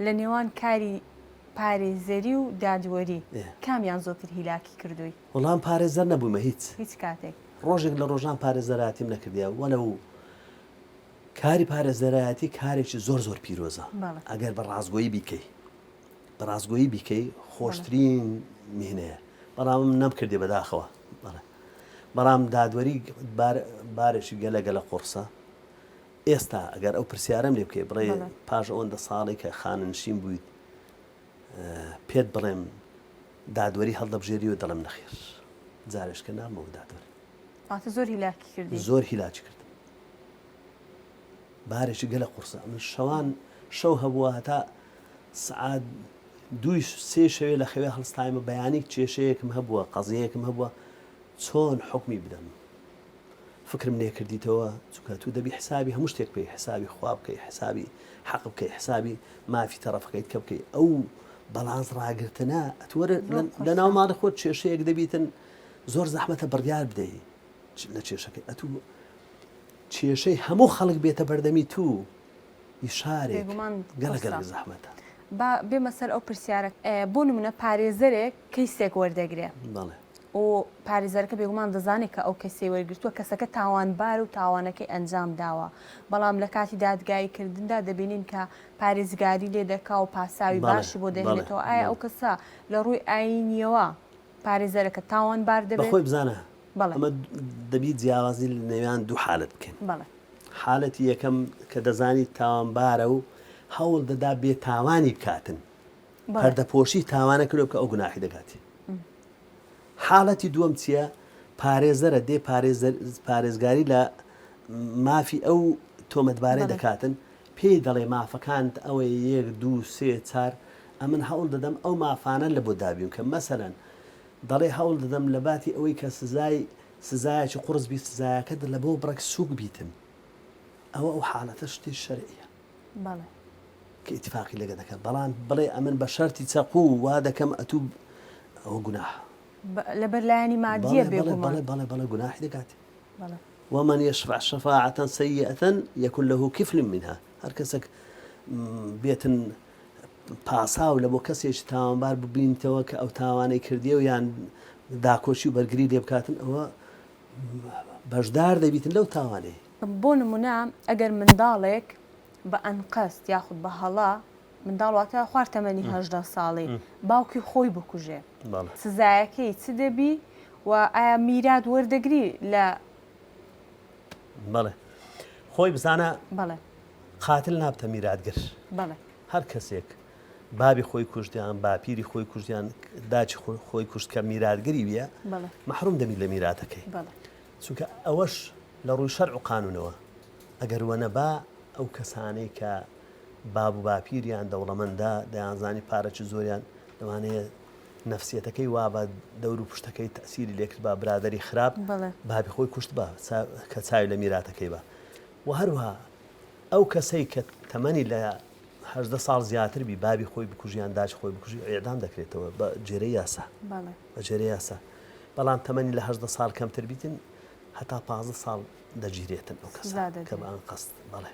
لە نێوان کاری پارێزەری و دادوەری کامیان زۆرتر هیلاکی کردووی؟ وەڵا من پارێزەر نەبوومە هیچ. هیچ کاتێک. ڕۆژێک لە ڕۆژان پارێزەرایەتیم نەکردیە وەلەو کاری پارێزەرایەتی کارێکی زۆر زۆر پیرۆزە ئەگەر بە ڕاستگۆیی بیکەی بە ڕاستگۆیی بیکەی خۆشترین میهنەیە بەڵام من نەمکردی بەداخەوە بەڵێ بەڵام دادوەری بارێکی گەلە گەلە قوڕسە ئێستا ئەگەر ئەو پرسیارەم لێ بکەی بڵێ پاش ئەوەندە ساڵی کە خانەنشین بوویت پێت بڵێم دادوەری هەڵدەبژێری و دەڵێم نەخێر جارێشکە نابمەوە دادوەر. واتە زۆر هیلاکی کردی؟ زۆر هیلاکی کردم. بارێکی گەلە قورسە من شەوان شەو هەبووە هەتا سعات دووی سێ شەوێ لە خەوێ هەڵستایمە بەیانی کێشەیەکم هەبووە قەزیەیەکم هەبووە چۆن حکمی بدەم فکرم لێکردیتەوە چونکە تو دەبی حسابی هەموو شتێک بکەی حسابی خوا بکەی حسابی حەق بکەی حسابی مافی تەڕەفەکەیت کە بکەی ئەو بەڵانس ڕاگرتنە ئەتوەرە لە ناو ماڵی خۆت کێشەیەک دەبیتن زۆر زەحمەتە بڕیار بدەی لە کێشەکەی ئەتوو کێشەی هەموو خەڵک بێتە بەردەمی تو ی شارێک گەلە گەلە زەحمەتە. با بێمە سەر ئەو پرسیارە بۆ نمونە پارێزەرێک کەیسێک وەردەگرێ و پارێزەرەکە بێگومان دەزانێت کە ئەو کەسەی وەرگرتووە کەسەکە تاوانبارە و تاوانەکەی ئەنجام داوە بەڵام لە کاتی دادگایی کردندا دەبینین کە پارێزگاری لێ دەکا و پاساوی باشی بۆ دەهێنێتەوە ئایا ئەو کەسە لە ڕووی ئایینیەوە پارێزەرەکە تاوانبار دەبێت؟ بەخۆی بزانە ئەمە دەبی جیاوازی لە نێوان دوو حالەت بکەین. حالەتی یەکەم کە دەزانی تاوانبارە و هەوڵ دەدا بێ تاوانی بکاتن پەردەپۆشی تاوانە کردو بکە ئەو گوناحی دەگاتی. حاڵەتی دووەم چییە؟ پارێزەرە دێ پارێزگاری لە مافی ئەو تۆمەتبارەی دەکاتن پێی دەڵێ مافەکانت ئەوەیە یەک دوو سێ چار ئەمن هەوڵ دەدەم ئەو مافانە لە بۆ دابین کە مەسەلەن دەڵێ هەوڵ دەدەم لە باتی ئەوەی کە سزای سزایەکی قوڕس بی سزایەکەت لە بۆ بڕێک سووک بیتن ئەوە ئەو حاڵەتە شتی شەرعیە. بەڵێ. کە ئیتفاقی لەگە دەکات بەڵام بڵێ ئەمن بە شەرتی چەقوو وا دەکەم ئەتوو ئەوە گوناحە. لەبەر لایەنی مادیە بێگومان. بەڵێ بەڵێ بەڵێ گوناحی دەکات. بەڵێ. ومن یشفع شفاعة سیئة یکن له کفل منها هەر کەسێک بێتن پاساو لە بۆ کەسێکی تاوانبار ببینیتەوە کە ئەو تاوانەی کردیە و یان داکۆکی و بەرگری لێ بکاتن ئەوە بەشدار دەبیتن لەو تاوانەی. بۆ نمونە ئەگەر منداڵێک بە ئەنقەست یاخود بە هەڵە، منداڵ واتە خوار تەمەنی 18 ساڵی، باوکی خۆی بکوژێ سزایەکەی چ دەبی و ئایا میرات وەردەگری لە بەڵێ خۆی بزانە بەڵێ قاتل نابتە میراتگر بەڵێ هەر کەسێک بابی خۆی کوشتیان باپیری خۆی کوشتیان داچی خۆی کوشت کە میراتگری ویە مەحروم دەبی لە میراتەکەی چونکە ئەوەش لە ڕووی شەرع و قانونەوە ئەگەر وەنەبا ئەو کەسانەی کە باب و باپیریان دەوڵەمەندە دەیانزانی پارەکی زۆریان لەوانەیە نەفسیەتەکەی وابا دەور و پشتەکەی تەسیری لێکرد با برادری خراپ بابی خۆی کوشت با کە چاوی لە میراتەکەی بە و هەروها ئەو کەسەی کە تەمەنی لە 18 ساڵ زیاتر بی بابی خۆی بکوژیان داچ خۆی بکوژی ئێعدام دەکرێتەوە بە جێرەی یاسا بە جێرەی یاسا بەڵام تەمەنی لە 18 ساڵ کەمتر بیتن هەتا 15 ساڵ دەگیرێتن ئەو کەسە کە بە ئەنقەست بەڵێ.